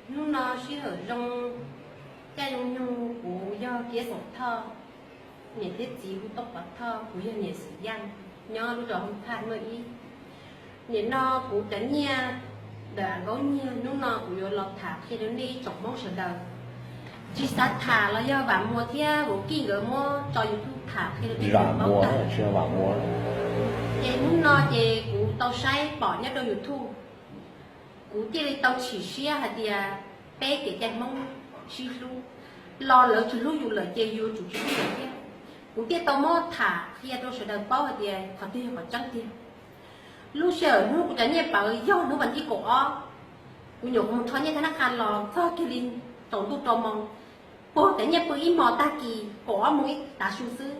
Hnub no sij hawm zoo, caij zoo nyoog, kuv yog Kiab Xoom Thoj, niam thiab txiv hu Tooj Pov Thoj, kuv yog niam Xwm Yaj, nyob lub zos Hoo Thaj Muaj Ib. Nim no kuv cov nyiaj ntawm Am Nkaub nyiag, hnub no kuv yuav los tham qhia rau nej ib tsoom Hmoob sawv daws. Tsis xav tham los yog Vam Muas thiab Vaum Kij nkawd muab tso YouTube tham qhia rau peb tsoom Hmoob tag. Ces hnub no ces kuv tau saib pom nyob rau YouTube, kuv thiaj li tau chim siab hais tias peb kev cai Hmoob sib hlub, los lawv tsis hlub yus lawm ces yus yuav tsum tsis hlub lawv thiab. Kuv thiaj tau muab tham qhia rau sawv daws paub hais tias qhov twg yog qhov tseeb tiag. Lub sij hawm hnub kuv cov nyiaj pawv yog hnub vas thib kaum ob, kuv nyuam qhuav mus rho nyiaj thab nab qha los txog kiag li tsaus ntuj rau moo, puag cov nyiaj pw ib hmos tag kis kaum ob moos ib tav su xwb,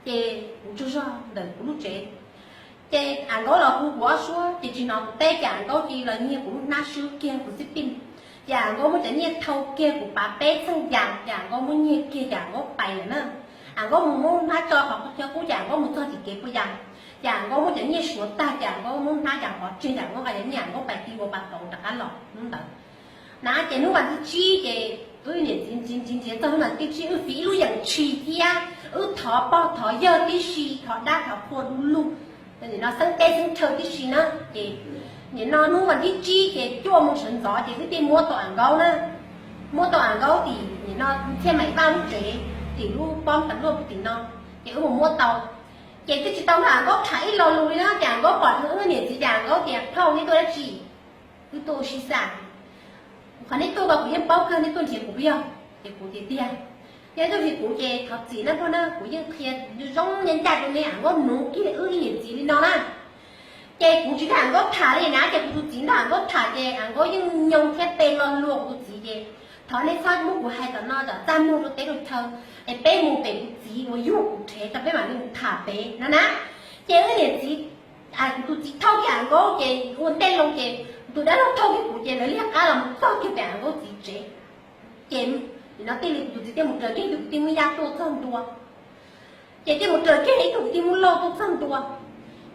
ces kuv tsaug zog ntawm kuv lub tsev. Ces Am Nkaub los hu kuv ob suab, ces tsis hnov kuv teb, ces Am Nkaub cia li los nyiag kuv lub hnab swb kiag kuv xib pij. Ces Am Nkaub muab cov nyiaj thau kiag kuv pav peb txheej yas, ces Am Nkaub muab nyiag kiag ces Am Nkaub pais lawm na. Am Nkaub mus muab hnab tso qhov chaw qub, ces Am Nkaub mus txog tim kev puas yas, ces Am Nkaub muab cov nyiaj suav tag, ces Am Nkaub muab hnab cas qhov tseg, ces Am Nkaub nqa cov nyiaj Am Nkaub pais ti ua pas tau rov qab los hnub ntawd na. Ces hnub vas thib tsib ces wb niam txiv ntsiav ntsiav ntsiav txog hnub vas thib tsib, wb fiv ib lub yeem tshis thiab wb thov pog thov yawg tib si, thov dab thov qhua du lug, nim no xeeb teb xeeb chaw tib si na. Ces nim no hnub vas thib tsib ces cuaj moos sawv ntxov ces wb thiaj muab tau Am Nkaub na. Muab tau Am Nkaub tim nim no Txhiaj Maim Vaj lub tsev, tim lub pob tas luaj tim no, ces wb mus muab tau. Ces twb tsis tau nrog Am Nkaub tham ib lo lus li na, ces Am Nkaub pom wb niam txiv ces Am Nkaub tias, Phauj, neb tuaj dab tsi? Wb tuaj ua si xwb. Qhov neb tuaj ko kuv yeej paub kawg, neb tuaj nrhiav kuv puas yog? Ces kuv tias tiag. Yog neb tuaj nrhiav kuv ces thov txim na phauj na, kuv yeej qhia zoo ncaj ncaj rau neb, Am Nkaub nuv kiag wb ib niam txiv li no na. Ces kuv tsis nrog Am Nkaub tham li na, ces kuv tus txiv nrog Am Nkaub tham ces Am Nkaub yeej nyoo thiab pe lo lus kuv tus txiv ces, Thov nej txhob muab kuv hais tom no tom txaj muag rau teb rau chaw, es peb mus pem kuv txiv uas yug kuv rhev tso peb mam li mus tham pem no na. Ces wb niam txiv, kuv tus txiv thauj kiag Am Nkaub ces ua ntej loo ces tus dab laug thauj kiag kuv ces lawv liag qab los mus txog kiag pem Am Nkaub txiv tsev. Ces nim no thiaj li kuv tus txiv thiaj mus raws kiag tus kwv tij Muaj Yaj tuaj txog ntua. Ces thiaj mus raws kiag ib tug kwv tij Hmoob Lauj tuaj txog ntua.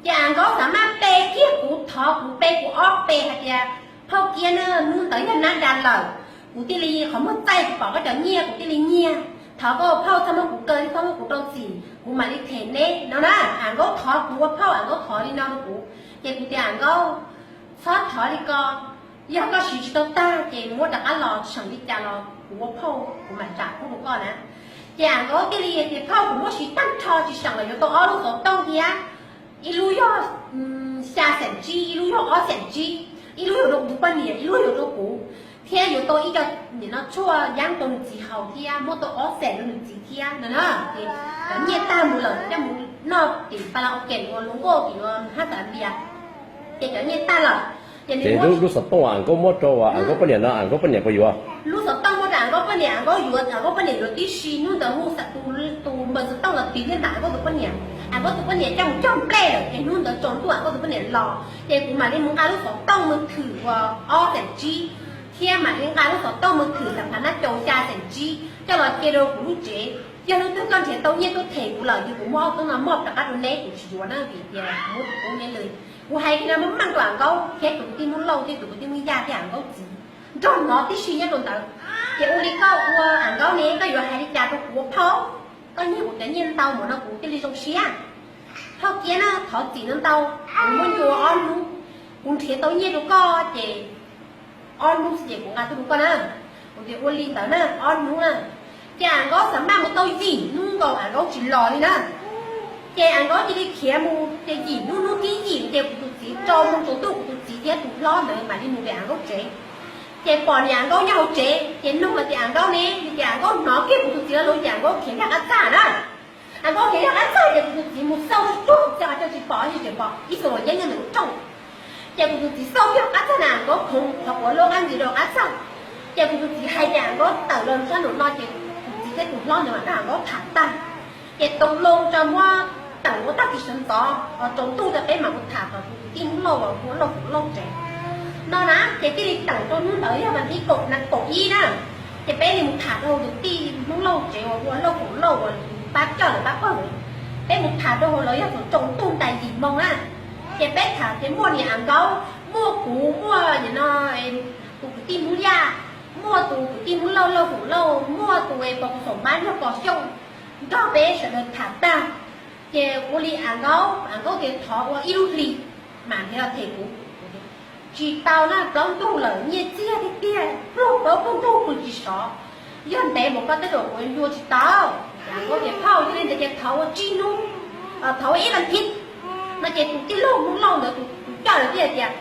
Ces Am Nkaub xav maj pe kiag kuv, thov kuv pe kuv ob pe hais tias, Phauj Kiab na, hnub ntawd yog nab da lawm, kuv thiaj li qhov muag txaij kuv pom koj cov nyiaj kuv thiaj li nyiag. Thov koj ua phauj txhob muab kuv kaw thiab txhob muab kuv rau txim, kuv mam li them neb no na. Am Nkaub thov kuv ua phauj, Am Nkaub thov li no rau kuv. Ces kuv tias, Am Nkaub, txhob thov li ko, yog koj siv tsis tau tag ces muab rov qab los, tseem li cas los kuv ua phauj kuv mam tsam pub rau koj na. Ces Am Nkaub thiaj li tias, Phauj, kuv muab siv tag nrho tsis seem los yuav tau ob lub xov tooj thiab, ib lub yog xya xeem tsib, ib lub yog ob xeem tsib, ib lub yuav rau kuv tus poj niam, ib lub yuav rau kuv, thiab yuav tau ib co nim no tshuaj yab rau nws txiv haus thiab muab tau ob xeem rau nws txiv thiab no na. Ces cov nyiaj tag mus lawm coj mus noj tim pas las ua kem ua lub nkauj tim ua hab tas npias. Ces cov nyiaj tag lawm, ces lub xov tooj Am Nkaub muab rau Am Nkaub poj niam no Am Nkaub poj niam puas yuav? Lub xov tooj muab rau Am Nkaub poj niam, Am Nkaub yuav, Am Nkaub poj niam yuav tib si. Hnub ntawd hu xav tus, tus npawb xov tooj los tig thiab ntawm Am Nkaub tus poj niam. Am Nkaub tus poj niam coj mus cog nplej lawm ces hnub ntawd tsaus ntuj Am Nkaub tus poj niam los ces kuv mam li mus nqa lub xov tooj mus thwm uas ob xeem tsib thiab mam li nqa lub xov tooj mus thwm xam phav nab caus xya xeem tsib coj los cia rau kuv lub tsev. Yog hnub twg koj nrhiav tau nyiaj tuaj them kuv lawm ces kuv muab ob tug no moj rov qab rau neb, kuv tsis yuav na, vim tias kuv muab tus pub neb lawm. Kuv hais li no meej meej rau Am Nkaub thiab tus kwv tij Hmoob Lauj thiab tus kwv tij Hmoob Yaj thiab Am Nkaub txiv nrog hnov tib si nyob rau ntawd. Ces ua li koj ua Am Nkaub ne, koj yuav hais li cas rau kuv ua phauj? Koj nyiag kuv cov nyiaj ntau mus no kuv thiaj li zoo siab. Phauj Kiab na, thov txim no ntau, kuv muab ncua ob hnub, kuv nrhiav tau nyiaj rau koj ces ob hnub xwb ces kuv nqa tuaj rau koj na. Kuv tias ua li ntawd na, ob hnub na. Ces Am Nkaub xav maj mus tau yim hnub nkaus Am Nkaub tsis los li na. Ces Am Nkaub cia li khiav mus, ces yim hnub, hnub thib yim ces kuv tus txiv tso moo tsaus ntuj, kuv tus txiv thiab tus hlob ntawd mam li mus pem Am Nkaub tsev. Ces pom niam Am Nkaub nyob hauv tsev ces nug hais tias, Am Nkaub ne? Vim tias Am Nkaub hnov kiag kuv tus txiv lo lus ces Am Nkaub khiav nkag qab txag na. Am Nkaub khiav nkag qab txag ces kuv tus txiv mus xauj tsuag tsuag tsis pom, yeej tseem pom ib txhia uas yeeb nyob ntawm lub rooj. Ces kuv tus txiv xauj kiag qab txag na, Am Nkaub khoov qhov quav loj qab ntxiv rau qab txag. Ces kuv tus txiv hais tias Am Nkaub tawm los sab nraum no ces kuv tus txiv thiab tus hlob ntawd mam nrog Am Nkaub tham tag. Ces tau loo tso muab tawm ua tag kis sawv ntxov, tsaus ntuj rau peb mam mus tham kom tus kwv tij Hmoob Lauj uas ua lauj kaum lauj tsev no na. Ces thiaj li tawm rau hnub ntawd yog vas thib kaum, kaum ib na. Ces peb li mus tham rau tus tij Hmoob Lauj tsev uas ua lauj kaum lauj uas pab coj lawm pab pawg. Peb mus tham rau hauv lawv yog thaum tsaus ntuj ntais yim moo na. Ces peb tham ces muaj niam Am Nkaub, muaj kuv, muaj nim no tus kwv tij Hmoob Yaj, Muaj tus kwv tij Hmoob Lauj, Lauj Foom Lauj, muaj tus pos kos xoom mab yog Kos Xyooj nrog peb sawv daws tham tag, ces ua li Am Nkaub, Am Nkaub tias thov ua ib lub hlis mam nrhiav los them kuv. Tsis tau na, plaub ntug lawm, nyiaj txiag tiag tiag, pluag plaub pluag ntug pw tsis sov. Yog ntev mus koj tej zaum kuv yuav tsis tau. Am Nkaub tias phauj, yog li ntawd ces thov ua tsib hnub, thov ua ib vas thiv no. Ces tus tij laug Hmoob Lauj ntawd tus coj lawm thiaj tias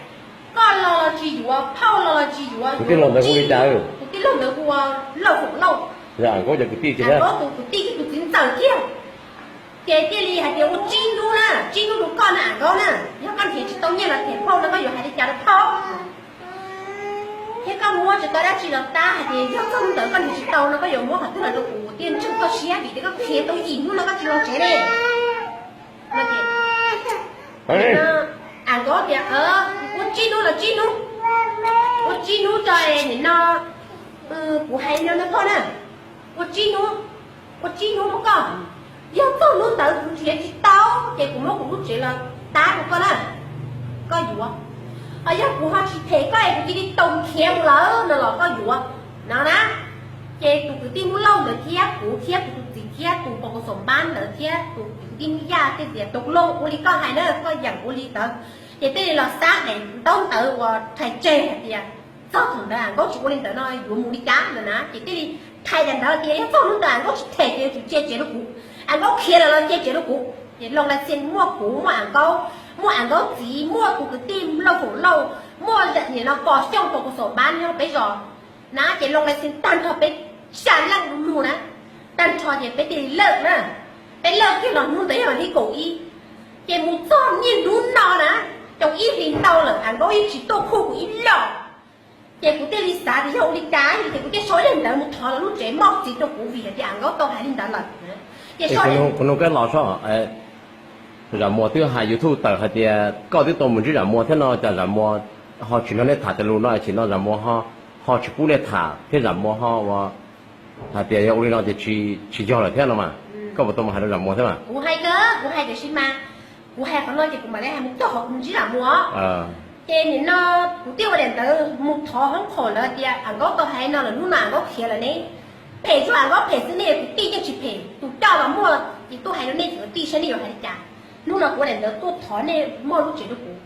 koj los los tsis yuav, phauj los los tsis yuav, tus tij laug ntawd hu li cas? Tus tij laug ntawd hu ua Lauj Foom Lauj, Am Nkaub tus kwv tij thiab tus txiv ntxawm thiab. Ces thiaj li hais tias ua tsib hnub na, tsib hnub rau koj na Am Nkaub na, yog koj nrhiav tsis tau nyiaj los them phauj no koj yuav hais li cas rau phauj? Thiab koj muab tsis tau dab tsi los tab hais tias yog txog hnub ntawd koj nrhiav tsis tau no koj yuav muab qhov twg los rau kuv, kuv thiaj ntseeg koj siab vim tias koj nrhiav tau yim hnub no koj tsis los tsev li. Am Nkaub tias ua tsib hnub los tsib hnub, ua tsib hnub tso, nim no kuv hais no rau koj na, ua tsib hnub, ua tsib hnub rau koj, yog txog hnub ntawd kuv nrhiav tsis tau ces kuv muab kuv lub tsev los tab rau koj na, koj yuav. Ho yog kuv ho tsis them koj es kuv cia li tau khiav mus lawm no los koj yuav no na. Ces tus kwv tij Hmoob Lauj ntawd thiab kuv thiab kuv tus txiv thiab tus pos kos xoom mab ntawd thiab tus kwv tij Hmoob Yaj thiaj tias tau loo ua li koj hais na, koj yeem ua li ntawd. Ces thiaj li los xab daim ntaub ntawv uas rhais tseg hais tias txog thaum ntawd Am Nkaub tsis ua li ntawd no yuav mus li cas ntawd na. Ces thiaj li rhais daim ntawv tias yog txog hnub ntawd Am Nkaub tsis them ces yuav tsum cia tsev rau kuv, Am Nkaub khiav lawm los cia tsev rau kuv. Ces loo lais xia muaj kuv, muaj Am Nkaub, muaj Am Nkaub txiv, muaj tus kwv tij Lauj Foom Lauj, muaj nim no Kos Xyooj pos kos xoom mab nyob peb zos na. Ces loo lais xia tag nrho peb xya leej du lug na, tag nrho ces peb thiaj li lawj na. Peb lawj kiag los hnub ntawd yog vas thib kaum ib, ces mus txog niaj hnub no na, xyoo ib hlis ntau lawm Am Nkaub yeej tsis tuaj khuj kuv ib los. Ces kuv thiaj li xav tias yog ua li cas, ces kuv thiaj sau ib daim ntawv mus thov lawv lub tsev moj txiv rau kuv vim hais tias Am Nkaub tau hais li ntawd lawm. Ces kuv nug koj los sob, Zam Muas twb hais YouTube tawm hais tias koj twb tau mus ntsib Zam Muas thiab no, cas Zam Muas ho tsis nrog nej tham tas lus no, es nim no Zam Muas ho tsis pub nej tham thiab Zam Muas ho ua hais tias yog ua li no ces tsis yog lawm thiab no mas, koj puas tau mus hais rau Zam Muas thiab mas? Kuv hais kawg, kuv hais tiam sis mas kuv hais qhov no ces kuv mam li hais mus txog qhov kuv ntsib Zam Muas. Ces nim no kuv thiaj ua daim ntawv mus thov hoob qhom lawv tias Am Nkaub tau hais no lawm, hnub no Am Nkaub khiav lawm ne. Phem tsuas Am Nkaub phem xwb, nej kwv tij yeej tsis phem. Tus coj los muaj ces tuaj hais rau nej cov kwv tij saib nej yuav hais li cas. Hnub no kuv ua daim ntawv tuaj thov nej moj lub tsev rau kuv.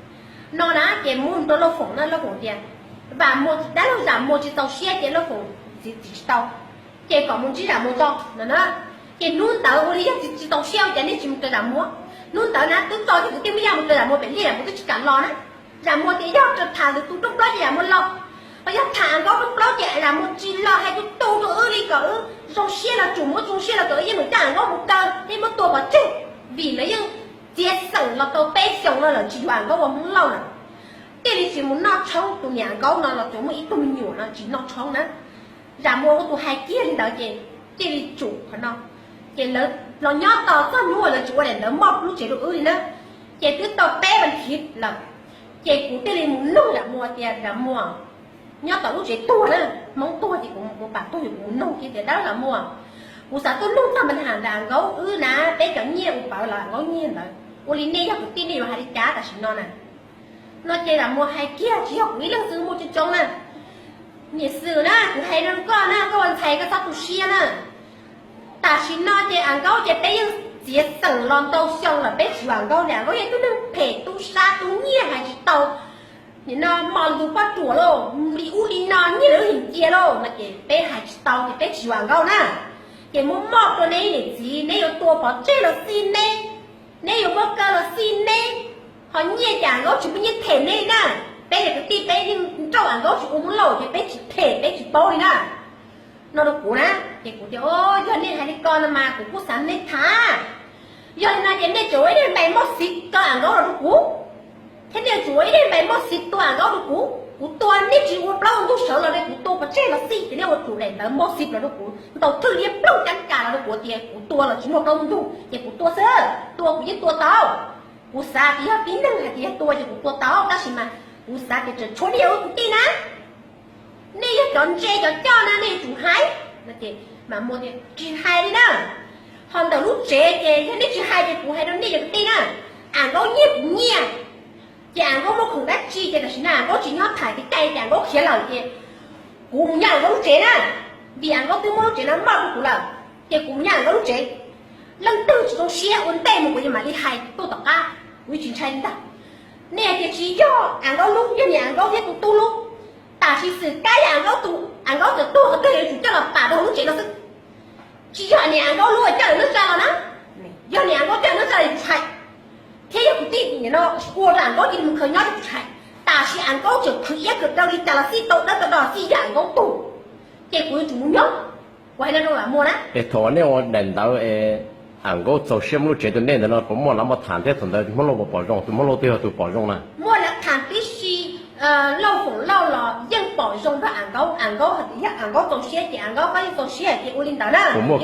No na ces muab rau Lauj Foom na, Lauj Foom tias Vam Muas, dab laug Zam Muas tsis txaus siab ces Lauj Foom txiv tsis tau, ces kom mus ntsib Zam Muas tso no na. Ces hnub ntawd ua li yog tsis txaus siab ua cas nej tsis mus raws Zam Muas. Hnub ntawd na twb tso cov kwv tij Hmoob Yaj mus raws Zam Muas pem liaj, Zam Muas twb tsis kam los na. Zam Muas tias yog raws tham lwm tus rooj plaub ces Zam Muas los, ho yog tham Am Nkaub rooj plaub ces Zam Muas tsis los hais tu tu rau wb li kom wb zoo siab los tsum, muab zoo siab los kom wb yeej meem coj Am Nkaub mus kaw thiab muab tua pov tseg, vim lawv yeej txiav xeem los tau peb xyoos no lawm tsis yuav Am Nkaub ua Hmoob Lauj lawm. Thiaj li tsis mus noj tshoob, tus niam Am Nkaub no los tsuas muaj ib tug me nyuam no tsis noj tshoob na. Zam Muas ua tus hais kiag li ntawd ces thiaj li tsum qhov no. Ces lawv los nyob tos txog hnub uas lawv tsis ua daim ntawv moj lub tsev rau wb li na. Ces twb tau peb vas thiv lawm, ces kuv thiaj li mus nug Zam Muas tias Zam Muas, nyob tom lub tsev tuag na, Hmoob tuag ces kuv mus pam tuag, kuv mus nug kiag tias dab laug Zam Muas, kuv xav tuaj nug txog npa nham ntawm Am Nkaub wb na, peb cov nyiaj uas pawv los Am Nkaub nyiaj ntawd, ua li nej yog kwv tij nej yuav hais li cas tam sim no na? No ces Zam Muas hais kiag, tsis yog kuv ib leeg xwb, muaj coob coob na. Niam Xwm na, kuv hais rau koj na, koj ua ntxhais koj txhob tu siab na. Tam sim no ces Am Nkaub ces peb yeej txiav xeem los ntau xyoo lawm peb tsis yuav Am Nkaub li. Am Nkaub yog ib tug neeg phem, tu sab tu nyiag, hais tsis tau. Nim no mos lus poj ruam lauj, li ub li no, nyiaj lawv him cia lauj no ces peb hais tsis tau ces peb tsis yuav Am Nkaub na. Ces muab moj rau neb niam txiv, neb yuav tua pov tseg los xij neb, neb yuav muab kaw los xij neb. Ho nyiaj ces Am Nkaub tsis muaj nyiaj them neb na. Peb yog kwv tij peb yeej nrauj Am Nkaub tsis ua Hmoob Lauj ces peb tsis them, peb tsis paub li na. No rau kuv na, ces kuv tias yog nej hais li ko no mas kuv kuj xav neb tham. Yog li no ces nej tsuas ua ib daim npais moj xiv rau Am Nkaub los rau kuv, thiab nej tsuas ua ib daim npais moj xiv tua Am Nkaub rau kuv. Kuv tua nej tsis ua plaub ua ntug sawv los ne, kuv tua pov tseg los xij ces nej ua tsum daim ntawv moj xiv los rau kuv, ntaus thwj liab ploog cab kas los rau kuv tias kuv tua los tsis muaj plaub ntug ces kuv tua xwb, tua kuv yeej tua tau. Kuv xav tias yog tib neeg hais tias yog tua ces kuv tua tau, tab sis mas kuv xav tias tseem tshuav nej yog wb kwv tij na. Nej yog cov ntse cov coj na nej yuav tsum hais. Mas Muas tias tsis hais li na. Ho ntawm lub tsev ces yog nej tsis hais ces kuv hais rau nej yog kwv tij na. Am Nkaub nyiag kuv nyiaj, ces Am Nkaub muaj khoom dab tsi ces tam sim no Am Nkaub tsis nyob tham kev cai ces Am Nkaub khiav lawm ces Kuv mus nyob Am Nkaub lub tsev na, vim Am Nkaub twb muab lub tsev no moj rau kuv lawm, ces kuv mus nyob Am Nkaub lub tsev. Leej twg tsis zoo siab ua ntej mus kuv yuav mam li hais tuaj tom qab, kuv yeej tsis ntshai li ntag. Nej hais tias tsis yog Am Nkaub lub, yog niam Am Nkaub thiab tus tub lub, tam sim xwm kab yog Am Nkaub tus, Am Nkaub txawm tuag qhov twg yuav tsum coj los pam rau hauv lub tsev no xwb. Tsis yog niam Am Nkaub lub coj lawv neej tsa los na, yog niam Am Nkaub coj lawv neej tsa los kuv tsis hais, thiab yog kuv tij no ua rau Am Nkaub cia li mus khaws nyob los kuv tsis hais. Tam sim Am Nkaub tseem khwv iab khwv rau li cas los xij tau dawb tau do xij yog Am Nkaub tug, ces kuv yuav tsum mus nyob. Kuv hais no rau Vam Muas na. Es thaum nej ua daim ntawv es Am Nkaub txaus siab muab lub tsev rau nej ntawd no puas muaj lawv muaj tham thiab thaum ntawd Hmoob Lauj puas pom zoo, tus Hmoob Lauj twg yog tus pom zoo na? Muaj lawv tham tib si, Lauj Foom Lauj los yeej pom zoo nrog Am Nkaub, Am Nkaub hais tias yog Am Nkaub txaus siab ces Am Nkaub yeej txaus siab hais tias ua li ntawd na. Kuv muaj,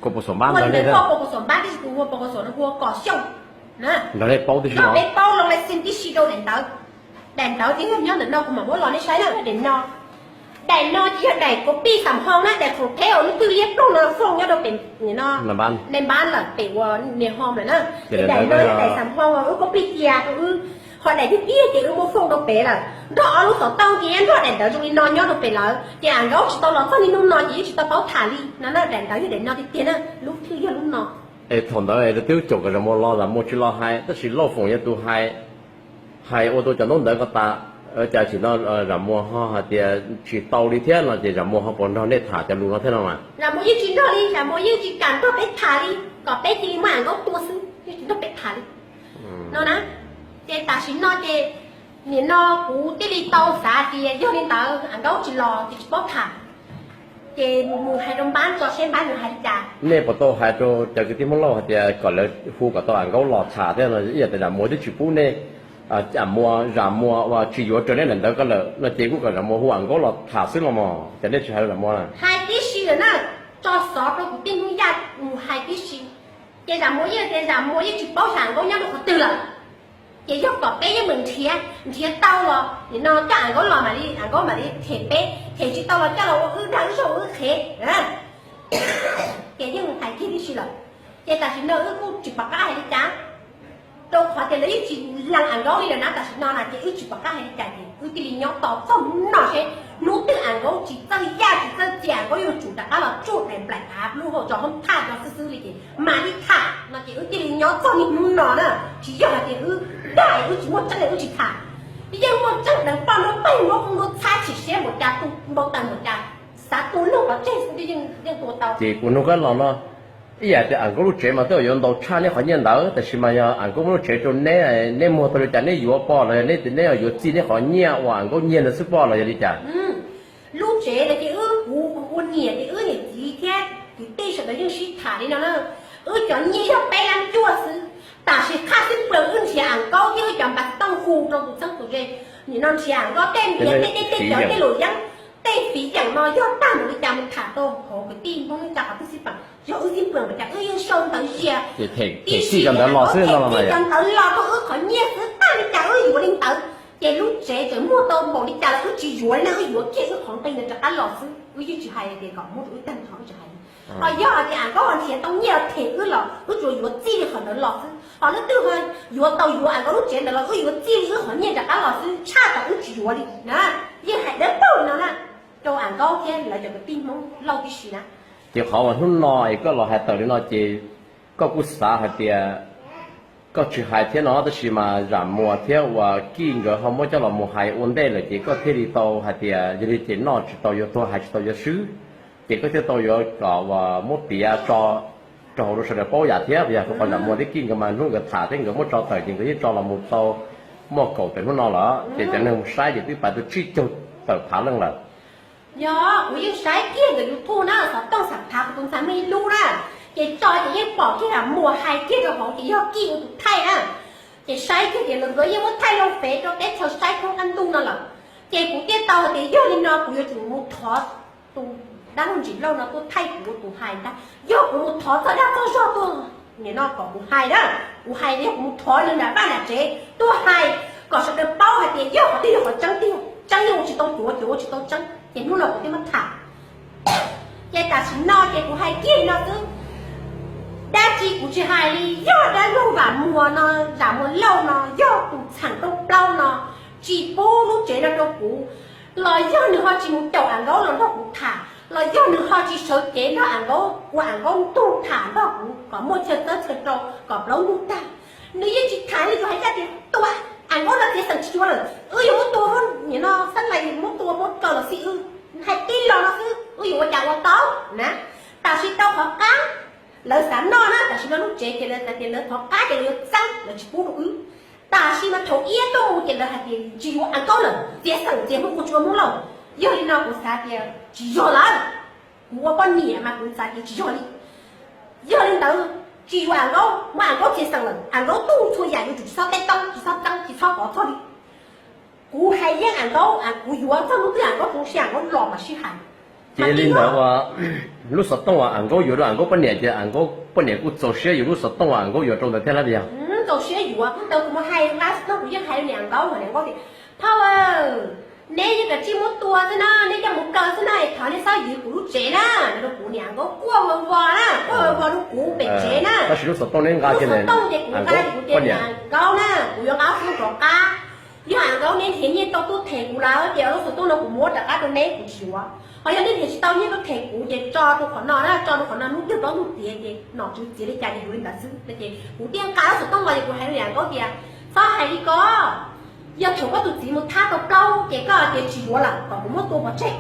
kuv puas xom npab nrog nej, kuv muaj puas xom npab tib si, kuv ua puas xom no ua kom xyooj nrog nej paub tib si, nrog nej paub loo lai xim tib si rau daim ntawv. Daim ntawv twb yog nyob ntawm no kuv mam muab los nej saib na. Daim no, daim no ces yog daim copy xam hoo na, daim khoom theb uas lub twg liab ploog no fooj nyob rau pem, daim npab lawm pem uas niag hoo lawm na. Ces daim no yog daim xam hoo uas wb copy cia rau wb, ho daim thib ib ces wb muab fooj rau pem lawm. Nrog ob lub xov tooj ces nyob nrog daim ntawv zoo li no nyob rau pem lawm, ces Am Nkaub tsis tau los txog niaj hnub no ces yeej tsis tau paub tham li no na. Daim ntawv yog daim no tiag tiag na, lub thwj yog lub no. Es thaum ntawd twb caum kom Zam Muas los, Zam Muas tsis los hais, tab sis Lauj Foom yog tus hais, hais ua tau cov ntaub ntawv ko tas, cas tsim no Zam Muas ho hais tias tsis tau li thiab no ces Zam Muas ho puas nrog nej tham cov lus no thiab no mas? Zam Muas yeej tsis nrog li, Zam Muas yeej tsis kam nrog peb tham li, kom peb cia li muab Am Nkaub tua xwb, yeej tsis nrog peb tham li no na. Ces tam sim no ces nim no kuv thiaj li tau xav tias yog li ntawd Am Nkaub tsis los ces tsis paub tham, ces mus hais rau npab tso seb npab nws hais li cas. Nej puas tau hais rau cov kwv tij Hmoob Lauj hais tias kom lawv hu kom tau Am Nkaub los tham thiab no? Ib yam tias Zam Muas twb tsis pub nej, Zam Muas, Zam Muas uas tsis yuav raws nej daim ntawv ko lawm no ces kuj kom Zam Muas hu Am Nkaub los tham xwb los mas, cas nej tsis hais rau Zam Muas na? Hais tib si lawm na, tso xov rau kuv tij Hmoob Yaj mus hais tib si. Ces Zam Muas yeej tias Zam Muas yeej tsis paub Am Nkaub nyob rau qhov twg lawm. Ces yog kom peb yeej meem nrhiav, nrhiav tau los nim no coj Am Nkaub los mam li, Am Nkaub mam li them peb, them tsis tau los coj los ua wb dag wb zog wb qhev. Ces yeej hais kiag tib si lawm. Ces tam sim no wb kuj tsis pom qab hais li cas, rau qhov tias lawv yeej tsis lees Am Nkaub li lawm na. Tam sim no na ces wb tsis pom qab hais li cas ces wb thiaj li nyob tos txog hnub no seb hnub twg Am Nkaub tsis txawj yaj tsis txawj txia, Am Nkaub yuav tsum rov qab los tsuj daim nplaim av lub hauv tso hoob thaj no xwb xwb li ces mam li tham no ces wb thiaj li nyob txog niaj hnub no na. Tsis yog hais tias wb dag wb tsis muaj tseeb wb tsis tham. Yeej muaj tseeb deev poj nrog peb nrog qoob nrog txhab chim siab npaum cas, tu npau taws npaum cas, xav tua luag los tseg xwb yeej tua tau. Ces kuv nug koj los no, ib yam tias Am Nkaub lub tsev mas twb yuav ntau tshaj neb qhov nyiaj ntawd, tab sis mas yog Am Nkaub muab lub tsev rau neb, neb muag tau li cas neb yuav poj los yog neb, neb yuav txij neb qhov nyiaj uas Am Nkaub nyiag ntawd xwb poj los yog li cas? Lub tsev no ces wb, kuv ua niam ces wb niam txiv thiab kwv tij sawv daws yeej sib tham li no na. Wb cov nyiaj yog peb lab cuaj xwb, tam sim qhaj xib pwg wb nrhiav Am Nkaub thiab wb cov npas tooj hu rau tus txheeb tus ze. Nim no nrhiav Am Nkaub tej nrhiav tej tej tej cov tej lus yeeb, tej fiv yeem no yog tag npaum li cas mus tham rau hauv kwv tij Hmoob neej tsa qhov twg xij peem, yog wb xib pwg mas cas wb yeej sau ntawv zias tib si cov ntawd los xwb no, cov ntawd los rau wb qhov nyiaj xwb, tag li cas wb yuav li ntawd. Ces lub tsev tseem muaj tau npaum li cas los wb tsis yuav li na, wb yuav kiag wb qhov nqi ntawd rov qab los xwb, wb yeej tsis hais tias kom muab rau wb tag nrho, wb tsis hais li. Ho yog hais tias Am Nkaub nrhiav tau nyiaj los them wb los wb tsuas yuav txij li qhov ntawd los xwb, ho leej twg yuav tau yuav Am Nkaub lub tsev ntawd los wb yuav txij li wb qhov nyiaj rov qab los xwb, tshaj tawm wb tsis yuav li na. Yeej hais dawb paug li no na, rau Am Nkaub thiab lawv cov kwv tij Hmoob Lauj tib si na. Ces qhov uas hnub no es koj los hais tawm li no ces koj kuj xav hais tias koj tsis hais thiab no, tab sis mas Zam Muas thiab uas Kij nkawd ho muab coj los mus hais ua ntej lawm ces koj thiaj li tau hais tias yog li ces noj tsis tau yuav tuag hais tsis tau yuav swb, ces koj thiaj tau yuav kom uas muab piav tso rau hauv rau sawv daws paub yam thiab. Yog rau qhov Zam Muas thiab Kij nkawd mas hnub nkawd tham thiab nkawd muab tso tawm ces nkawd yeej tso los mus tau muaj kaum tawm hnub no lawm, ces cov neeg mus saib ces twb pais tau tsib caug tawm phav leej lawm. Yog kuv yeej saib kiag ntawm YouTube na, xov tooj xam phav kuv tus ntxhais muaj ib lub na, ces tso ces yeej pom kiag Zam Muas hais kiag rau hauv ces yog Kij ua tus thaij na. Ces saib kiag ces nkawd yeej muab thaij loo fev rau teb chaws saib thoob qab ntuj no lawm. Ces kuv thiaj tau hais tias yog li no kuv yuav tsum mus thov tus dab laug Ntsim Lauj no tuaj thaij kuv ua tus hais ntag. Yog kuv mus thov txog dag txog zog tuaj, nim no kom kuv hais na, kuv hais yog kuv mus thov nws nram vaj nram tsev tuaj hais kom sawv daws paub hais tias yog qhov twg yog qhov tseeb tiag, tseeb yeej ua tsis tau cuav, cuav ua tsis tau tseeb, ces hnub no kuv thiaj muab tham. Ces tam sim no ces kuv hais kiag li no xwb, dab tsi kuv tsis hais li. Yog dab laug Vam Muas no, Zam Muas Lauj no, yog tus txheem rooj plaub no tsis pub lub tsev no rau kuv, los yog nws ho tsis mus caum Am Nkaub los tham los yog nws ho tsis sawv cev nrog Am Nkaub ua Am Nkaub ntug tham nrog kuv kom muaj chaw txawb chaw rau kom plaub ntug tag. Nws yeej tsis tham li, tsuas hais tias tua Am Nkaub no txiav xeem tsis yuav lawm, wb yuav muab tua, nim no xab lais muab tua muab kaw los xij wb, hais tib lo no xwb wb yuav ua cas ua tau na. Tam sim tau qhov qab, lawv xav noj na, tam sim no lub tsev ces lawv hais tias lawv qhov qab ces lawv yuav txeeb, lawv tsis pub rau wb. Tam sim mas thaum iab tuaj mus ces lawv hais tias tsis yuav Am Nkaub lawm, txiav xeem txiav Hmoob ua tsis ua Hmoob lawm. Yog li no kuv xav tias tsis yog lawm, kuv ua poj niam mas kuv xav tias tsis yog li. Yog li ntawd tsis yuav Am Nkaub, muab Am Nkaub txiav xeem lawm, Am Nkaub tub txhua yam yuav tsum tsis txhob teb toob, tsis txhob txeeb, tsis txhob kov txog li. Kuv hais yeej Am Nkaub, kuv yuav txog hnub twg Am Nkaub zoo siab Am Nkaub los mam sib hais. Ces li ntawd uas lub xov tooj uas Am Nkaub yuav rau Am Nkaub poj niam ces Am Nkaub poj niam kuj txaus siab yuav lub xov tooj uas Am Nkaub yuav rau ntawd thiab lab tias. Txaus siab yuav, hnub ntawd kuv mus hais, hnub kuv yeej hais rau niam Am Nkaub, niam Nkaub tias, Thauj, neb yeej kam tsij muab tua xwb na, neb coj mus kaw xwb na, es thov neb txhob yws kuv lub tsev na, no rau kuv. Niam Am Nkaub quaj vos vos na, quaj vos vos rau kuv pem tsev na. Tab sis lub xov tooj neb nqa, lub xov tooj ces kuv nqa, kuv tias niam Am Nkaub na, kuv yuav nqa ob xub rov qab. Yog Am Nkaub neb nrhiav nyiaj tau tuaj them kuv lawm ces lub xov tooj no kuv muab rov qab rau neb, kuv tsis yuav. Ho yog neb nrhiav tsis tau nyiaj tuaj them kuv ces tso rau qhov no na, tso rau qhov no, hnub twg plaub ntug tiav ces nom tswv txiav li cas ces yuav li ntawd xwb. Ces kuv thiaj nqa lub xov tooj los ces kuv hais rau niam Am Nkaub tias, txhob hais li ko, yog thaum koj tus txiv mus thab tau plaub ces koj tias tsis yuav lawm kom kuv muab tua pov tseg.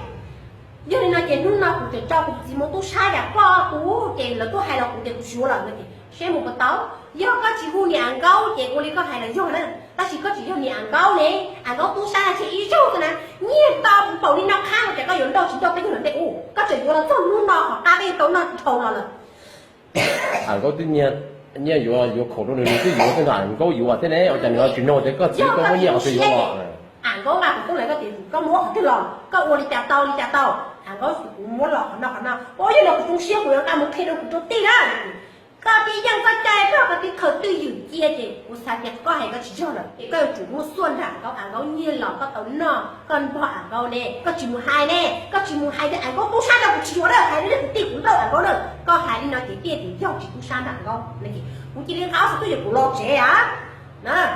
Yog li no ces hnub no kuv tseem tso kuv txiv mus tub sab yam koj tus ces lawv tuaj hais los kuv tias kuv tsis yuav lawm no ces seb mus puas tau. Yog koj tsis hu niam Am Nkaub ces ua li koj hais los yog na, tab sis koj tsis yog niam Am Nkaub ne, Am Nkaub tub sab na tseg ib zaug xwb na, nyiaj tau npaum li no qhab no ces koj yuav nrauj tsis nrauj peb yug lawm ntej ub, koj tseem yuav los txog hnub no qhov qab peb tau noj dhau los lawm. Am Nkaub twb nyiaj yuav, yuav khaum rau nws, nws twb yuav, twb nrog Am Nkaub yuav thiab ne, ua cas nws ho tsis nug tias koj txiv koj muab nyiaj qhov twg yuav los? Am Nkaub nqa kuv tuaj lawm koj tias koj muab qhov twg los, koj ua li cas tau li cas tau. Am Nkaub, kuv muab los qhov no qhov no, ua yog no kuv zoo siab kuv yuav nqa mus qhia rau kuv tus tij na. Koj tib yeej koj cai koj, koj tib khaws twj ywm cia ces kuv xav tias koj hais koj tsis yog lawm ces koj yuav tsum muaj xuaj nrog Am Nkaub, Am Nkaub nyiaj los koj tau noj, koj npog Am Nkaub ne, koj tsis mus hais ne, koj tsis mus hais tias Am Nkaub tub sab no kuv tsis yuav na, hais rau nej tus tij kuv nrauj Am Nkaub na, koj hais li no ces thiaj tias yog tsis tub sab nrog Am Nkaub. Kuv cia li nqa ob xov tooj ces kuv los tsev a,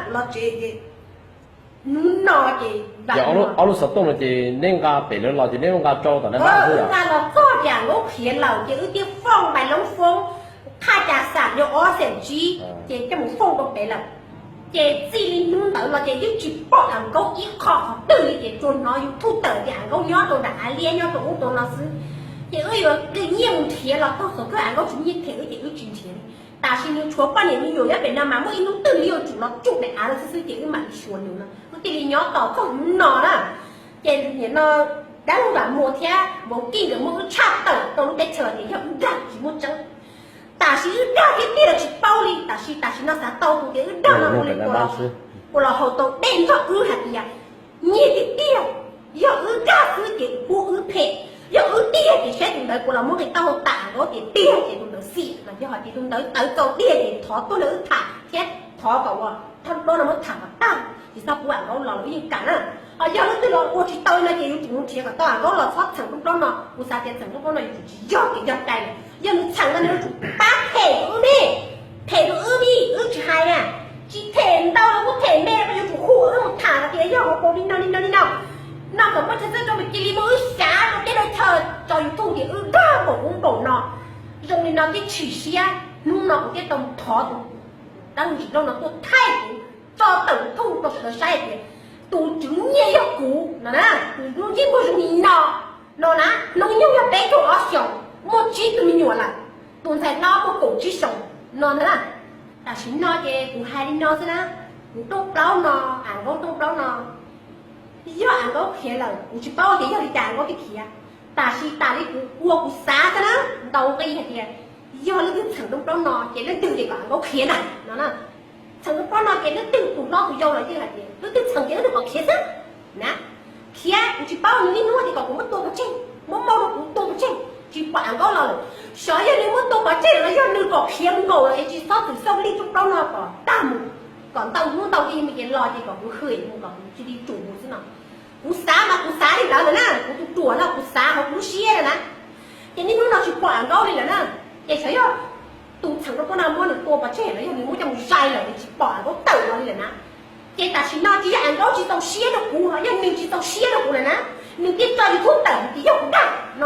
kuv los tsev ces hnub no ces ob lub xov tooj no ces neb nqa pem lawv los ces neb nqa tso tom na, wb nqa los txog ces Am Nkaub khiav lawm ces wb thiaj foob npais loob foob, qhaj cas xam yog ob xeem tsib ces coj mus foob rau pem lawm. Ces txij li hnub ntawd los ces yeej tsis pom Am Nkaub ib qho qhov twg li ces tsuas hnov YouTube tawm tias Am Nkaub nyob rau nram av liab nyob rau ub rau no xwb. Ces wb yuav nyiaj mus nrhiav los txog thaum kawg Am Nkaub tsis nyiaj them wb ces wb tsis nrhiav li. Tam sim nws tshuav poj niam me nyuam nyob pem no mas muaj ib hnub twg nws yuav tsum los tsuj daim av no xwb xwb ces wb mam li xyuas nws no, wb thiaj li nyob tos txog hnub no na. Ces nim no dab laug Vam Muas thiab Vauv Kij nkawd muab wb tshaj tawm rau lub teb chaws tias yog wb dag tsis muaj tseeb. Tam sim wb dag thiab tiag los tsis paub li, tam sim, tam sim no xav tau tus tias wb dag no ua li puas los haus tau dej nrog wb hais tias nyiaj tiag tiag, yog wb dag xwb ces pub wb phem, yog wb tiag ces saib tus ntawd puas los muab nqis taub hau tam Am Nkaub tias tiag ces tus ntawd xim, mas yog hais tias tus ntawd tawv txaus tiag ces thov tuaj nrog wb tham thiab thov kom ua thaj plaub no muab tham kom tag, tsis txhob pub Am Nkaub los los wb yeej kam na. Ho yog leej twg los ua tsis tau no ces yuav tsum mus nrhiav kom tau Am Nkaub los txhob txheem roob plaub no. Kuv xav tias txheem roob plaub no yuav tsum tsis yog kev yog cai lawm, yog nws txheem no nws yuav tsum pab them rau wb ne, them rau wb ne, wb tsis hais na. Tsis them ntau los kuj them me, yuav tsum hu wb mus tham hais tias yog hauv paus li no li no li no, no kom muaj chaw txawb rau, cia li muab wb xyav rau teb rau chaw tso YouTube tias wb dag npaum ub npaum no. Zoo li no thiaj tshwm siab, hnub no kuv thiaj tau thov tus dab laug Ntsim Lauj no tuaj thaij kuv tso tawm YouTube rau sawv daws saib hais tias tus tswv nyiaj yog kuv no na, tus lub ntsej muag zoo li no no na, hnub nyoog yog peb caug ob xyoos, muaj tsib tug me nyuam lawm, tus ntxhais hlob muaj kaum tsib xyoos no ntag na. Tam sim no ces kuv hais li no xwb na, kuv roob plaub no, Am Nkaub roob plaub no, yog Am Nkaub khiav lawm kuv tsis paub tias yog li cas Am Nkaub thiaj khiav. Tam sim tas li kuv ua kuv xav xwb na, ntaus nqi hais tias yog leej twg txheem roob plaub no ces leej twg ces kom Am Nkaub khiav na no na. Txheem roob plaub no ces leej twg tus hlob tus yau los yeej hais tias leej twg txheem ces leej twg kom khiav xwb na. Khiav kuv tsis paub, nws niaj hnub tias kom kuv muab tua pov tseg, muab maub rau kuv tua pov tseg, tsis pom Am Nkaub los lawm. Xyov yog nws muab tua pov tseg los yog nws kom khiav mus nkaum lawm es tsis txhob txwm xauj lij roob plaub no kom tag mus, kom ntau hnub ntau hli mus ces los ces kom kuv hwm mus kom kuv cia li ruam mus xwb no. Kuv xav mas kuv xav li ntawd lawm na, kuv tus ruam no kuv xav hauv kuv lub siab lawm na. Ces niaj hnub no tsis pom Am Nkaub li lawm na. Ces xyov yog tus txheem roob plaub no muab nws tua pov tseg los yog nws muab coj mus zais lawm es tsis pom Am Nkaub tawm los li lawm na. Ces tam sim no tsis yog Am Nkaub tsis txaus siab rau kuv, yog nws tsis txaus siab rau kuv lawm na, nws thiaj tso YouTube tawm hais tias yog kuv dag no.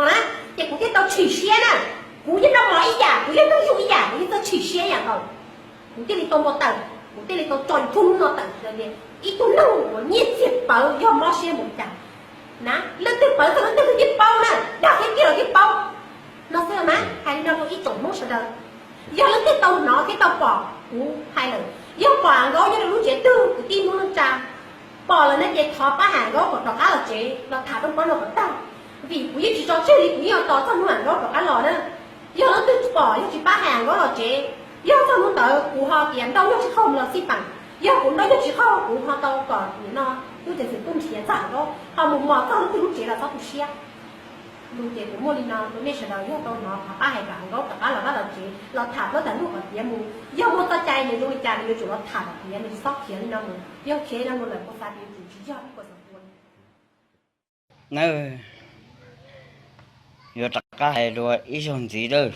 Kuv thiaj li tau npau taws, kuv thiaj li tau tso YouTube no tawm tias ib tug neeg uas nyiaj txiag pawv yog mob siab npaum li cas na. Leej twg pawv txog leej twg thiaj paub na, dag thiab kiag los thiaj paub. No xwb na, hais li no rau ib tsoom Hmoob sawv daws, yog leej twg tau hnov thiab tau pom kuv hais lawm, yog pom Am Nkaub nyob rau lub tsev twg kwv tij Hmoob neej tsa, pom lawm no ces thov pab hais Am Nkaub kom rov qab los tsev los tham rooj plaub no kom tag, vim kuv yeej tsis tso tseg li, kuv yeej yuav tos txog hnub Am Nkaub rov qab los na. Yog leej twg pom yog tsis pab hais Am Nkaub los tsev, yog txog hnub ntawd kuv ho tias Nraug Nyuj Tsis Qhauj mus los xij peem, yog kuv Nraug Nyuj Tsis Qhauj kuv ho tau kom nim no lub cev xwm tuaj nrhiav txog Am Nkaub ho mus mos txog leej twg lub tsev los txhob tu siab. Lus ces kuv muaj li no rau nej sawv daws, yog tau hnov thov pab hais kom Am Nkaub rov qab los vaj los tsev los tham plaub tham lub kom tiav mus. Yog muaj txoj cai nws zoo li cas nws yuav tsum los tham kom tiav, nws tsis txhob khiav li no mus. Yog khiav li no mus lawm kuv xav tias yuav tsum tsis yog ib puas xeem tua li. Nawb, yuav rov qab hais dua ib zaug ntxiv lawm.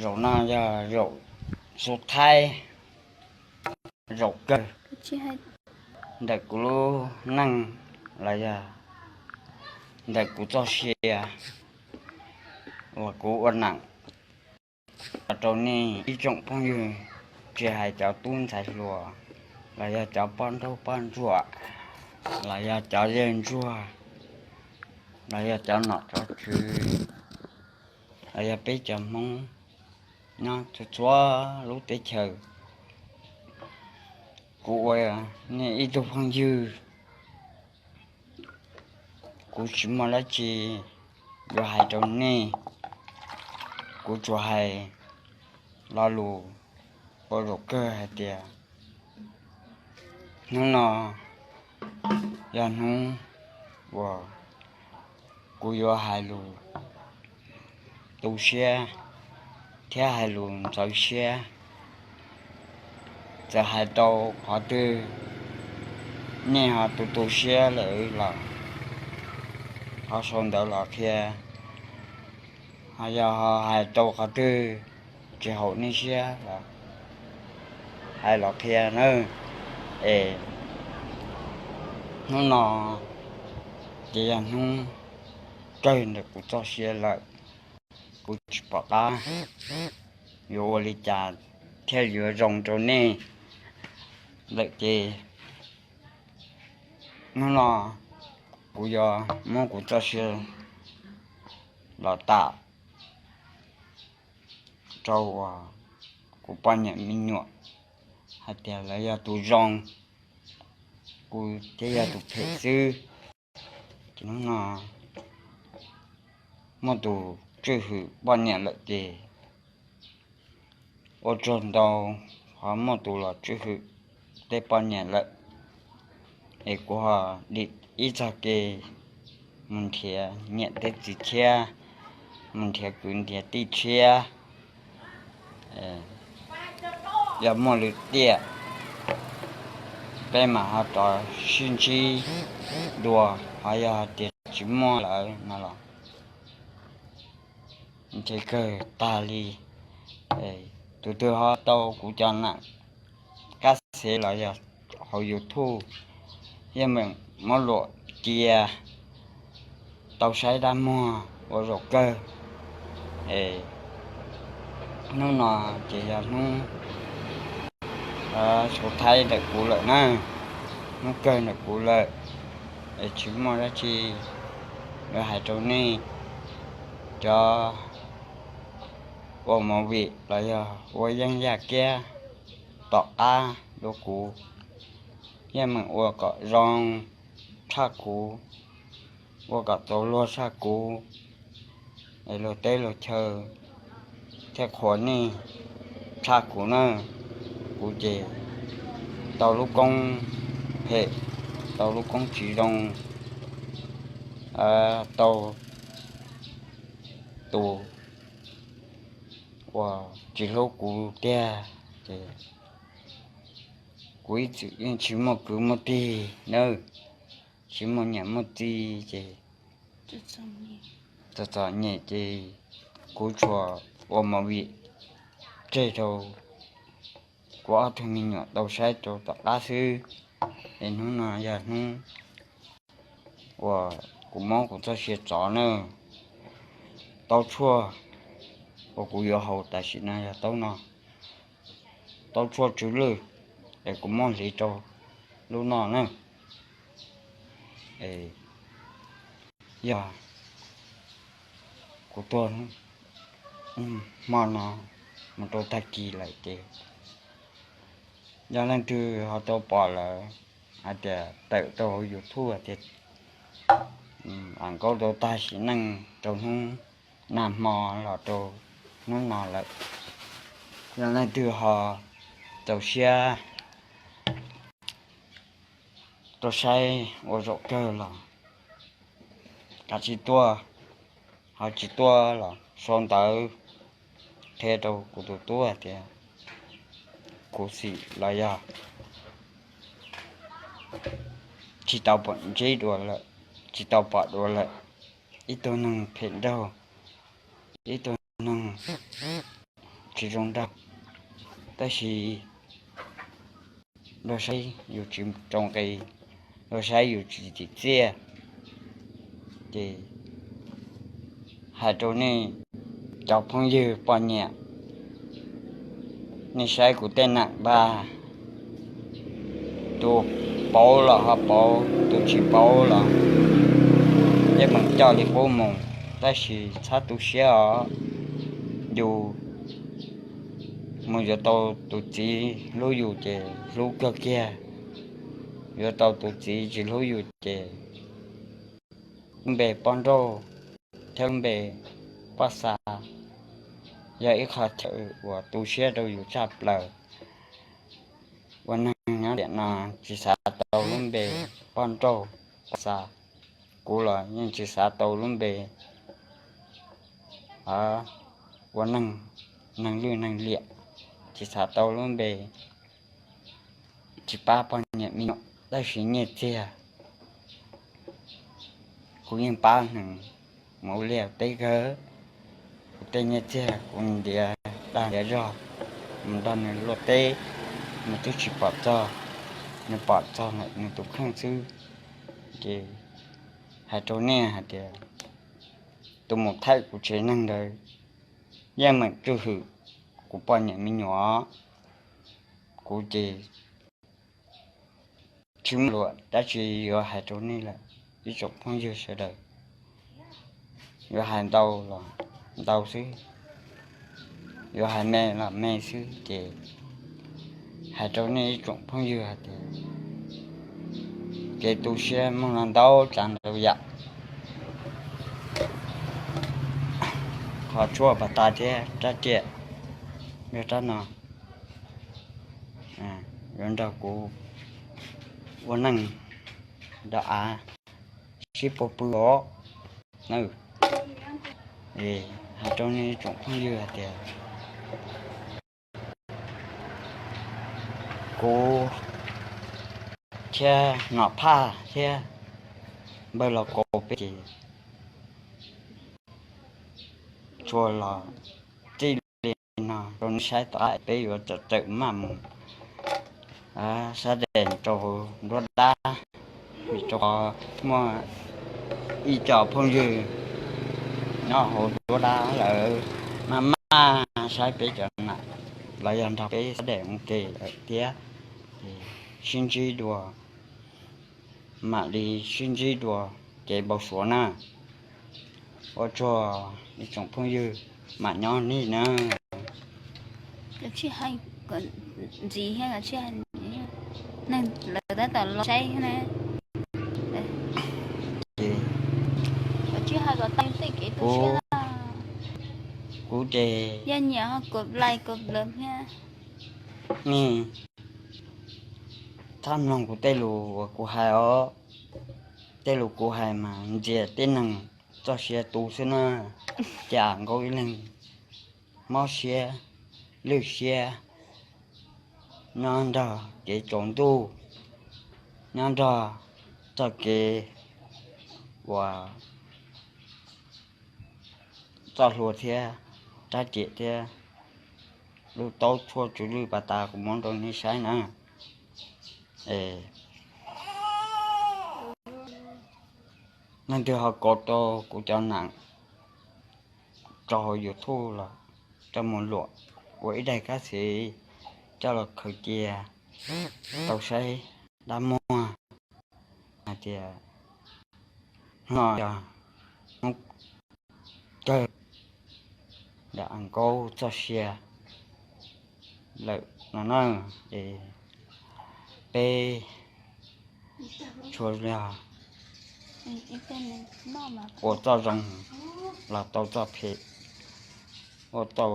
Zaum no yog zaum xub thaib, zaum kawg ntawm kuv lub neej los yog ntawm kuv txoj sia uas kuv ua neej rau nej ib tsoom phooj ywg, tsis hais cov tub ntxhais hluas los yog cov poj nrauj poj ntsuam los yog cov yawg ntsuag los yog cov nom cov tswv los yog peb cov Hmoob nyob txhua txhua lub teb chaws. Kuv ua nej ib tug phooj ywg, kuv tsis muaj dab tsi yuav hais rau nej. Kuv tsuas hais lo lus ua zaum kawg hais tias hnub no yog hnub uas kuv yuav hais lus tu siab thiab hais lus ntxhov siab. Txawm hais tau qhov twg nej ho tu tu siab lawm los ho sau ntawv los qhia, ho yog ho hais tau qhov twg tsis haum nej siab los hais los qhia nawb. Es hnub no ces yog hnub kawg ntawm kuv txoj sia lawm. Kuv tsis pom qab yuav ua li cas thiaj yuav zoo rau nej lawm ces hnub no kuv yuav muab kuv txoj sia los tham rau uas kuv poj niam me nyuam hais tias lawv yog tus zoo, kuv thiaj yog tus phem xwb. Ces hnub no muaj tus tswj hwm poj niam lawm ces ua tsaug ntau, ho muaj tus los tswj hwm tej poj niam lawm. Es kuv ho dim ib txog kev mus nrhiav niam tej txiv tshiab, mus nrhiav kwv nrhiav tij tshiab. Yog muaj lwm tiam peb mam ho rov sib ntsib dua, ho yog hais tias tsis muaj lawm no los ntshe kawg tag li. Tus twg ho tau kuv cov nam kab xev los yog hauv YouTube, yeej meem muab luam cia tau saib dab muag ua zaum kawg. Es hnub no ces yog hnub xus thaib ntawm kuv lawm na, hnub kawg ntawm kuv lawm, es tsis muaj dab tsi yuav hais rau nej. Cov ua movie los yog ua yeeb yaj kiab tom qab dua kuv, yeej meem ua kom zoo tshaj kuv, ua kom txaus luag tshaj kuv, es luag teb luag chaw thiaj qhuas nej tshaj kuv na. Kuv ces tau lub koob phem, tau lub koob tsis zoo, tau tus uas tsis hlub kuv tiag, ces kuv ib txwm yeej tsis muaj kwv muaj tij nawb, tsis muaj niam muaj txiv ces txom txom nyem ces kuv tsuas ua movie tseg rau kuv ob tug me nyuam tau saib rau tom qab xwb. Es hnub no yog hnub uas kuv muab kuv txoj sia txov na, taub tshuaj uas kuv yuav haus tam sim no yog taub no. tau tshuaj tsw lwj, es kuv muab hliv rau lub no na. Yog kuv tuag hmo no mus rau tag kis lawm ces yog leej twg ho tau pom lawm hais tias tawm rau hauv YouTube tias Vam Nkaub tau tag sim neej rau hnub nag hmo los rau hnub no lawm. Yog leej twg ho txaus siab tuaj saib ua zaum kawg los kav tsij tuaj, ho tsis tuaj los sau ntawv qhia rau kuv tus tub tias kuv xim los yog tsis tau pom ntsib dua lawm, tsis tau pom dua lawm. Ib tug neeg phem nraug, ib tug neeg tsis zoo nraug, tab sis luag saib yus tsis rau nqi, luag saib yus tsis tsim txiaj. Ces hais rau nej cov phooj ywg poj niam, nej saib kuv tej nam npag, tus pauv los ho pauv, tus tsis pauv los yeej meem coj li qub mus, tab sis txhob tu siab os. Yus mus yuav tau tus txiv hlub yus ces hlub kawg kiag, yuav tau tus txiv tsis hlub yus ces lub npe poj nrauj thiab lub npe poj xa yog ib qho chaw uas tu siab rau yus tshaj plaws. Ua neeg nyob tiam no tsis xav tau lub npe poj nrauj poj xa, kuv los yeej tsis xav tau lub npe ua neeg, neeg lwj neeg liam, tsis xav tau lub npe tsis pab poj niam me nyuam, tab sis nyiaj txiag kuv yeej pab neeg mus ua liaj teb kawg. Kuv tej nyiaj txiag kuv ntiav dag ntiav zog mus nrog nws luaj teb, nws twb tsis pom txog, nws pom txog nws tus kheej xwb. Ces hais rau nej hais tias tus mus thaij kuv tsev neeg ntawd yeej meem tswj hwm kuv poj niam me nyuam, kuv ces tsis muaj lus dab tsi yuav hais rau nej lawm ib tsoom phooj ywg sawv daws. Yuav hais ntau los ntau xwb, yuav hais me los me xwb ces hais rau nej ib tsoom phooj ywg hais tias kev tu siab muaj no ntau tsav ntau yam, qhov tshuaj pas tas thiab rab riam, yog rab no yuav nrog kuv ua neej nrog av sib puag pw os. Hais rau nej tsoom phooj ywg hais tias kuv thiab Nom Phaj thiab npawg Los Kaus peb ces tsuas los txij li no rau nej saib tom qab peb yuav tawm tawm maj mus sab des rau hauv nruab dab, vim rau qhov muaj ib co phooj ywg nyob hauv nruab dab lawm maj maj saib peb cov nam los yog nrog peb sab des mus ke lawm thiab. Sib ntsib dua, mam li sib ntsib dua kev npau suav na. Ua tsaug ib tsoom phooj ywg, mam nyob nej na. Ntxiv, neeg lawv tab tom los saib na. Kuv ces nej txhob mloog kuv tej lus uas kuv hais os. Tej lus kuv hais mas ntxias tib neeg txoj sia tu xwb na. Ces Vam Nkaub ib leeg mob siab lwj siab nyob nrog kev tsaus ntuj, nyob nrog txoj kev uas txoj hlua thiab rab riam thiab lub taub tshuaj tsw lwj pas tas kuv muab rau nej saib na. Leej twg ho kov tau kuv cov nam rau hauv YouTube los coj mus luam ua ib daim kab xis coj los khaws cia, tau saib dab muag hais tias hnub no yog hnub kawg ntawm Am Nkaub txoj sia lawm no na. Es peb tsuas yog ua txoj zoo los tau txoj phem, ua tau,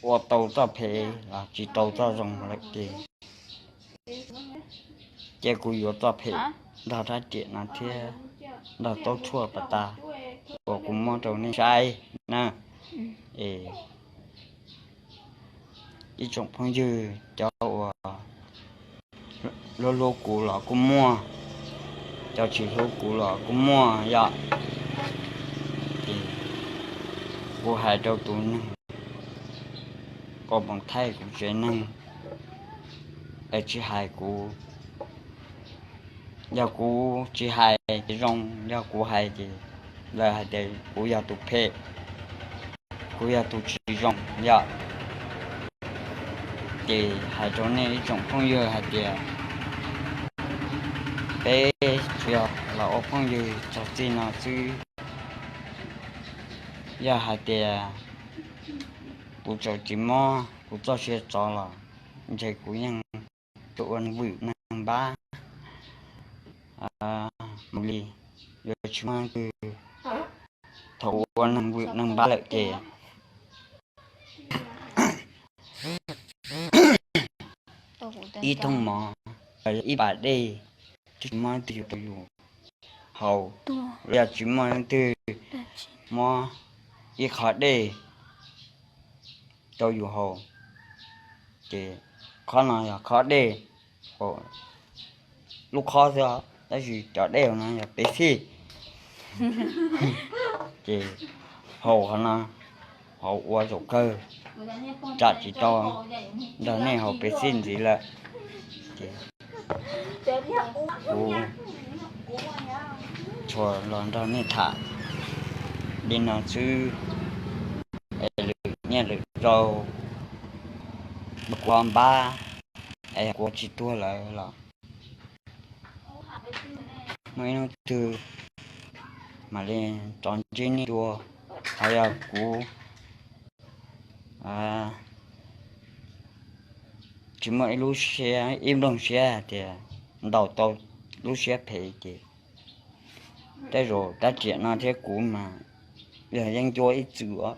ua tau txoj phem los tsis tau txoj zoo lawm ces cia kuv yuav txoj phem nrog rab riam no thiab nrog taub tshuaj pas tas uas kuv muab rau nej saib na. Es ib tsoom phooj ywg, cov uas hlub hlub kuv los kuj muaj, cov tsis hlub kuv los kuj muaj yom. Ces kuv hais rau tus neeg uas moog thaij kuv tsev neeg es tsis hais kuv, yog kuv tsis hais ces zoo, yog kuv hais ces lawv hais tias kuv yog tus phem, kuv yog tus tsis zoo yom. Ces hais rau nej ib tsoom phooj ywg hais tias peb tsuas yog los ua phooj ywg txog txij no xwb. Yog hais tias kuv txawm tsis muab kuv txoj sia tso los ntshe kuv yeej yuav ua neeg vwm neeg npab mus li, yuav tsis muaj leej twg. Thaum ua neeg vwm neeg npab lawm ces ib thooj mov, ib pas dej, tsis muaj leej twg yuav rau yus haus, los yog tsis muaj leej twg muab ib qho dej rau yus haus, ces qhov no yog qhov dej, lub qhov xwb, tab sis cov dej no yog pes xij. Ces haus qhov no, haus ua zaum kawg, tsam tsis tau nrog nej haus pes xij ntxiv lawm. Ces kuv tsuas los nrog nej tham li no xwb, es lwm niaj lwm zaus kuv ho npab, es kuv tsis tuag lawm los muaj ib hnub twg mam li rov ntsib nej dua. Ho yog kuv tsis muaj ib lub siab ib nplooj siab hais tias ntaus tau lub siab phem ces tej zaum rab riam no thiab kuv mas yog yeeb ncuab ib txwm os.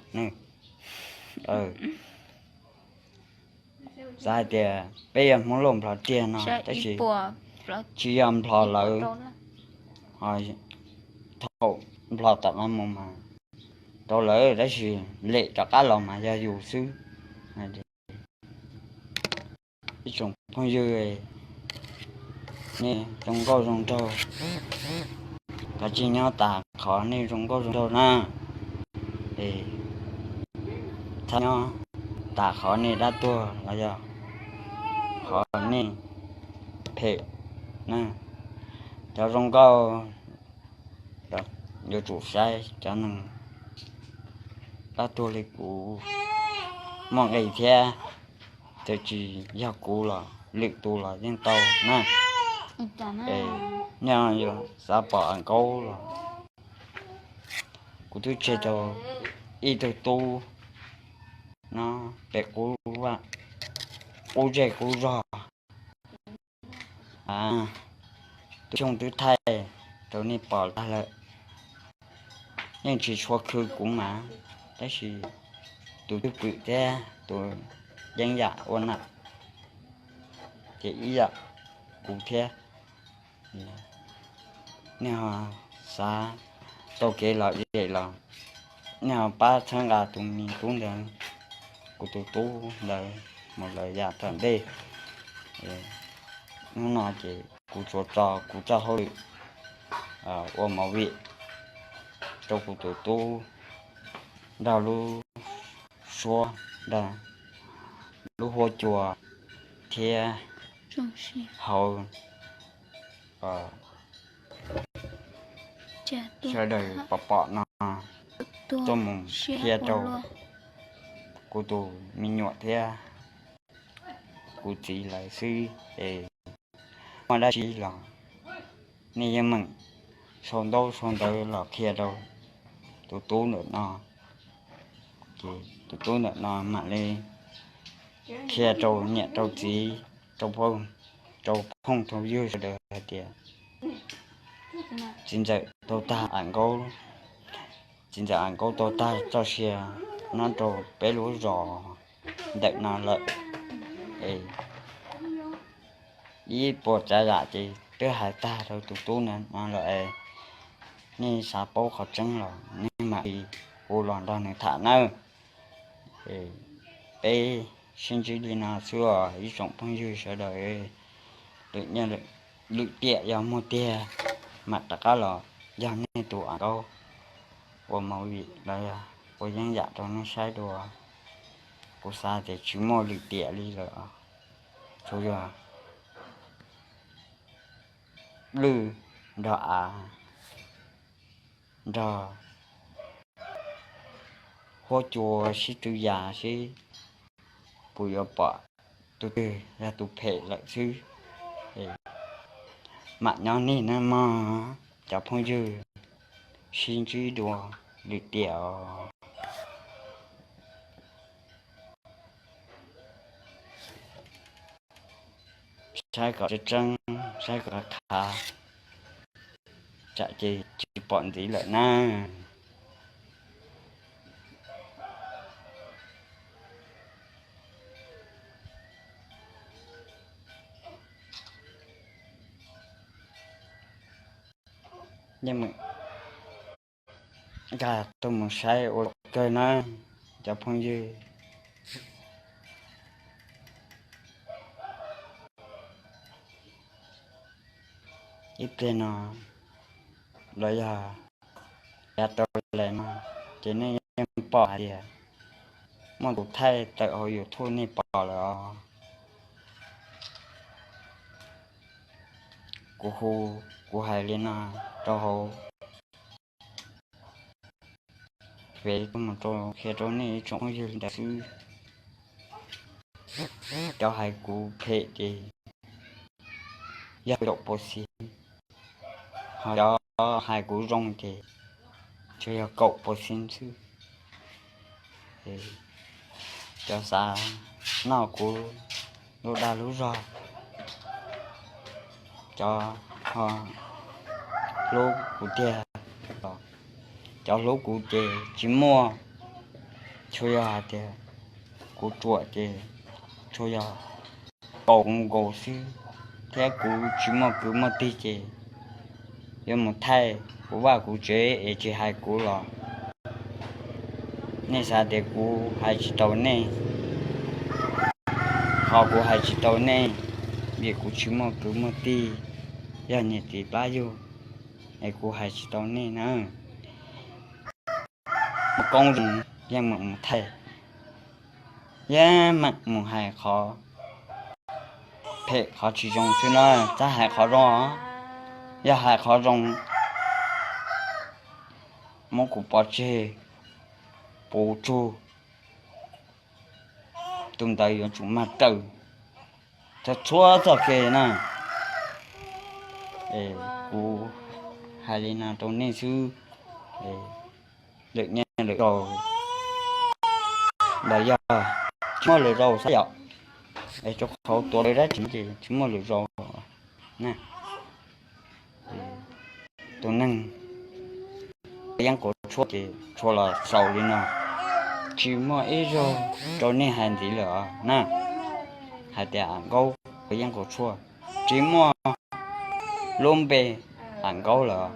Xav hais tias peb yog Hmoob Lauj Nplog tiag no tab sis tsis yog Nplog lawm, thaum Nplog tom no mus mas rau lawm tab sis lem rov qab los mas yog yus xwb. Ib tsoom phooj ywg, nej zoo nkauj zoo nraug, kav tsij nyob tas qhov nej zoo nkauj zoo nraug na. Es txhob nyob tas qhov nej dab tuag los yog qhov nej phem na. Cov zoo nkauj yuav tsum saib, cov neeg dab tuag li kuv muaj nqis thiab, txawm tsis yog kuv los lwm tus los yeej tau na. Es nej yuav xav pom Am Nkaub los kuv twb tseg tau ib tug tub no pem qub, qub zej qub zog. Tus xyoo twb thaij rau nej pom tag lawm. Yeej tsis tshua khw kuv mas, tab sis tus twj pwm thiab tus yeeb yam ua nam ces ib yam kuv thiab. Nej ho xav tau kev lom zem los nej ho pab txhawb nqa tus me tub ntawd, kuv tus tub ntawd mus lawm yav tom ntej. Hnub no ces kuv tsuas tso kuv txoj hauj lwm ua movie rau kuv tus tub nrog lub suab, nrog lub huab cua thiab hauv sawv daws pom pom no tuaj mus qhia rau kuv tus me nyuam thiab kuv txiv lawv xwb es muaj dab tsi los nej yeej meem sau ntaub sau ntawv los qhia rau tus tub ntawm no. Ces tus tub ntawm no mam li qhia rau niam rau txiv, rau phooj, rau phooj rau ywg sawv daws hais tias txiv ntxawm tau tag am nkaub, txiv ntxawm am nkaub tau tag txoj sia nyob rau peb lub zos ntawm no lawm. Es ib puas tsav yam ces twb hais tag rau tus tub no lawm es nej xav paub qhov tseeb los nej mam li hu los nrog nws tham nawb. Peb sib ntsib li no xwb os ib tsoom phooj ywg sawv daws. Lwm tiam yog muaj tiag mam rov qab los yog nej tus am nkaub ua movie los yog ua yeeb yam rau nej saib dua. Kuv xav tias tsis muaj lwm tiam li lawm, tsuas yog lwj nrog av nrog huab cua sib tw yas seb puas yuav pom tus twg yog tus phem lawm xwb. Mam nyob nim no mog cov phooj ywg, sib ntsib dua lwm tiam os. Saib kom tseeb tseeb, saib kom qab, tsam ces tsis pom ntxiv lawm na. Nkag tuaj mus saib ua kawg na cov phooj ywg. Ib pliag no los yog yav tau lawm no ces nej yeej pom hais tias muaj tus thaij tawm hauv YouTube nej pom lawm os. Kuv hu, kuv hais li no rau hauv pem tuaj mus rau qhia rau nej ib tsoom phooj ywg li ntawd xwb. Cov hais kuv phem ces yog kaum pua xib, ho cov hais kuv zoo ces tsuas yog kaum pua xib xwb. Cov xav noj kuv lub dag lub zog, cov ho hlub kuv tiag, cov hlub kuv ces tsis muaj, tsuas yog hais tias kuv ruam ces tsuas yog kaum kuv nkaus xwb, thiab kuv tsis muaj kwv muaj tij ces yuav mus thaij kuv vaj kuv tsev es tsis hais kuv los nej xav tias kuv hais tsis tau nej. Qhov kuv hais tsis tau nej vim kuv tsis muaj kwv muaj tij, yog niam txiv pab yug es kuv hais tsis tau nej na. Muaj koob zoo yeej meem mus thaij, yeej meem mus hais qhov phem qhov tsis zoo xwb na, txhob hais qhov zoo. Yog hais qhov zoo muab kuv pov tseg, puv tsug, tus ntawd yuav tsum mag raws txhua txhua txoj kev na. Kuv hais li no rau nej xwb, lwm niaj lwm zaus los yog tsis muaj lwm zaus xwb yom, es rau qhov tuav lawv dab tsi ces tsis muaj lwm zaus na. Tus neeg yeeb quav tshuaj ces tshua los xaus li no, tsis muaj ib zaug rau nej hais ntxiv lawm na, hais tias Am Nkaub ua yeeb quav tshuaj, tsis muaj lub npe Am Nkaub lawm.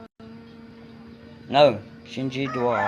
Nawb, sib ntsib dua.